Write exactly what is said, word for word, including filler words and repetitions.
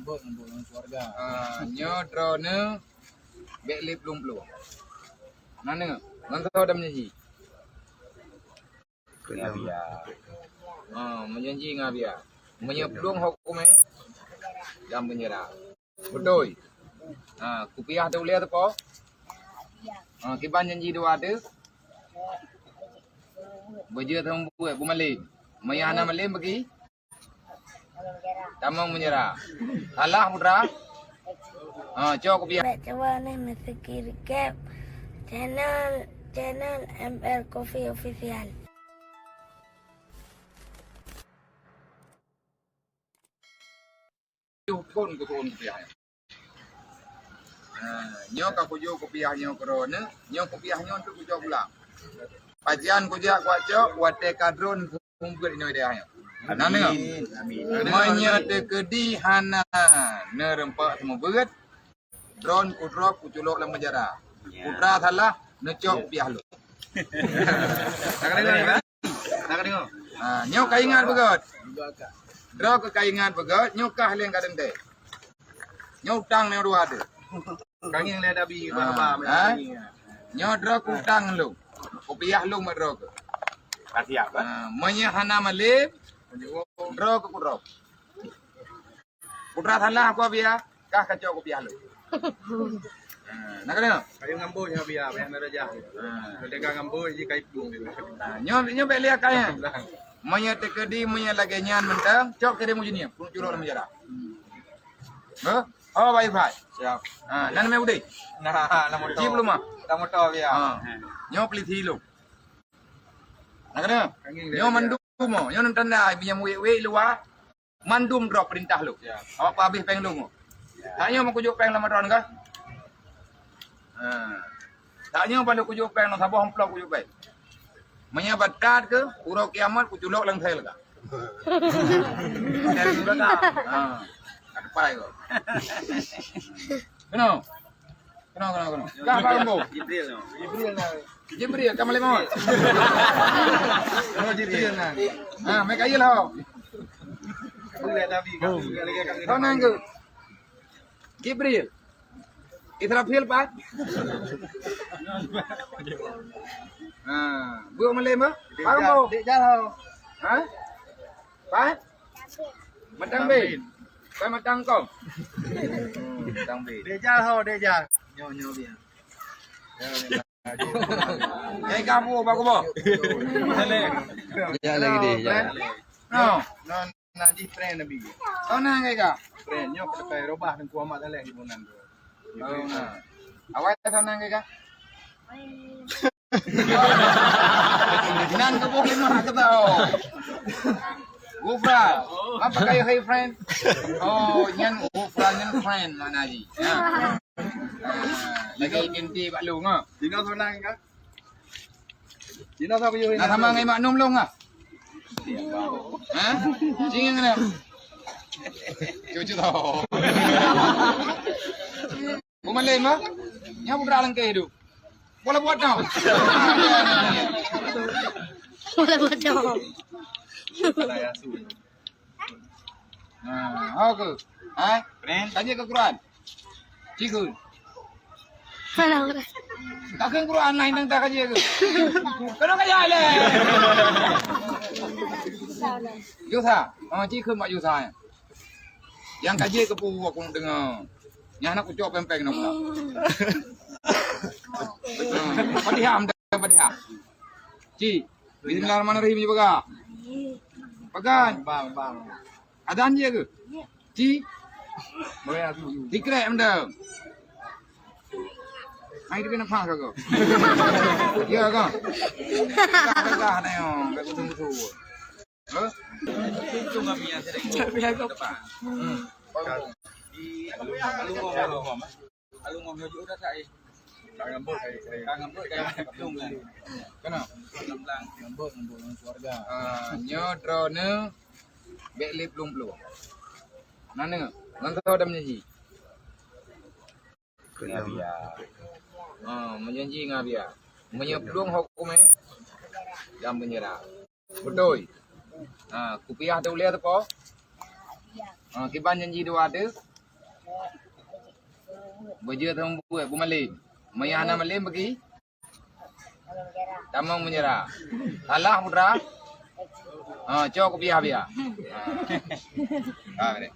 Ah, nyoe droeneuh bèk lé plueng-plueng. Na neuh, ngon soe dam janji? Ngon Abia. Ah, meujanji ngon Abia. Meunyoe plueng hukôm, eh, lam peunjara. Beutôi. Ha, kupiah teuh ulèe teuh po? Ha, kiban janji dua teuh? Beujeuet seumeubeuet, beumalém. Meunyoe hana malém bagi? Tamong meunjara. Salah putra? Ha, cok kupiah. Bèk cuba ni meusikir gap channel, channel M R Coffee Official. Tujuh thon kutu'on kupiah nyoe. Ha, nyoe ka kujok kupiah nyoe keudroe nyoe, nyoe kupiah nyoe untuk kujok pulang. Pajan kujak kucok, watèe ka droen seumeubeuet inoe dayah nyoe. Na neuh? Amin. Amin. Meunyoe teukeudi hana neureumpok seumeubeuet, droen kudrop kuculok lam penjara. Ya. Putra salah, neucok kupiah lôn. Ka deungö, ya? Ka deungö. Ha, nyoe ka ingat beugöt. Droe keuh ka ingat beugöt, nyoe kah lé ka teuntèe. Nyoe utang nyoe dua teuh. Ka ngieng lé Abi, ha, ba, ba, ha? Nyoe droe keu utang lôn. Kupiah lôn bak droe keuh. Ka siap, ha, meunyoe hana malém, droe keuh kudrop. Putra salah aku Abia, kah kacok kupiah lôn. Ha, na ka deungö? Kayu ngamboi nyoe Abia, banyak darajah. Ha. Keudéh ka ngamboi ji kayu plueng. Ha, nyoe, nyoe bèk lihat kaya. Meunyoe teukeudi, meunyoe lagèe nyan mantong, cok kirém ujeuen nyoe, peucurok lam penjara. Heh? Oh, baik, baik. Siap. Ha, nan mé udeh. Nah, lam moto. Ji belum ah. Lam moto Abia. Ha. Nyoe polisi lôn. Na ka deungö? Nyoe mandum, oh, nyoe nan tanda, meunyoe wék-wék luwa. Mandum droe peurintah lôn. Ya. Awak peuhabéh péng lôn. Ya. Tanyoe meukujok péng lam droen kah? Ha. Tanyoe ban lôn kujok péng lôn saboh amplop kujok péng. Meunyoe batat keuh, uroe kiamat kuculok lam sel kah. Sel kah? Ha. Ka tupai kah. Keunoe. Keunoe, keunoe, keunoe. Kah Pak Rambo? Jibril, no. Jibril, no. Jibril, ka malém awak. Oh, Jibril, no. Ha, meukayeue lah. Jibril, Nabi, Jibril, lagi kat. Soe nan keuh? Jibril. Israfil, Pak? Ha, beuh malém, ha? Pak Rambo? Dek Jal, dek Jal, ho. Ha? Pat? Matang bin. Pat matang kong. Hmm, matang bin. Dek Jal ho, Dek Jal. Nyoe, nyoe biar. Eh, kamu, bagus, boh. Jalan gede, jalan. No. No, nak di friend Nabi. Oh, nah, enggak, enggak. Friend, nyoe pakai robah dan kuamat dalam di Bunan tu. Oh, nah. Awak sana enggak, enggak? Nan keuboh limah keutau. Gufra. Apa kayu hai friend? Oh, nyan gufra, nyan friend makna jih. Ya. Ah, lagi ganti bak long, ha. Dina sonang ka? Dina sama yue. Nah, sama ngai mak nom long, ha? Ha? Sing ngai. Cucu tau. Bumalém, ha? Nyan putra langkah hidup. Bola buat tau. Bola buat tau. Nah, oke. Ha? Kren. Tanya ke Quran. Cikgu. Mana Quran? Takkan Quran lain tang tak kaji ke? Kena kaji le. Yusa. Oh, cikgu mak Yusa. Nyang ka jeuet keu peue aku deungoe. Nyang hana kucok péng-péng na pula. Fatihah, Fatihah. Ci, bismillahirrahmanirrahim, ji peugah. Peugah. Bang, bang. Adan jeuet keu? Ci. Boleh aku. Sikrek mendeng. Hai, dia kena faham kau. Ya, kau. Peugah, peugah, na, ya. Kau tunggu tu. Nyoe droeneuh bèk lé plueng-plueng. Na neuh, ngon soe dam janji? Ngon Abia. Ha, meujanji ngon Abia. Meunyoe plueng hukôm, eh, lam peunjara. Beutôi. Ha, kupiah teuh ulèe teuh po? Ha, kiban janji dua teuh? Beujeuet hom buet, beumalém. Meunyo hana malém bagi? Tamong meunyeurah. Salah putra? Ha, cok kupiah biar. Ha. Ha,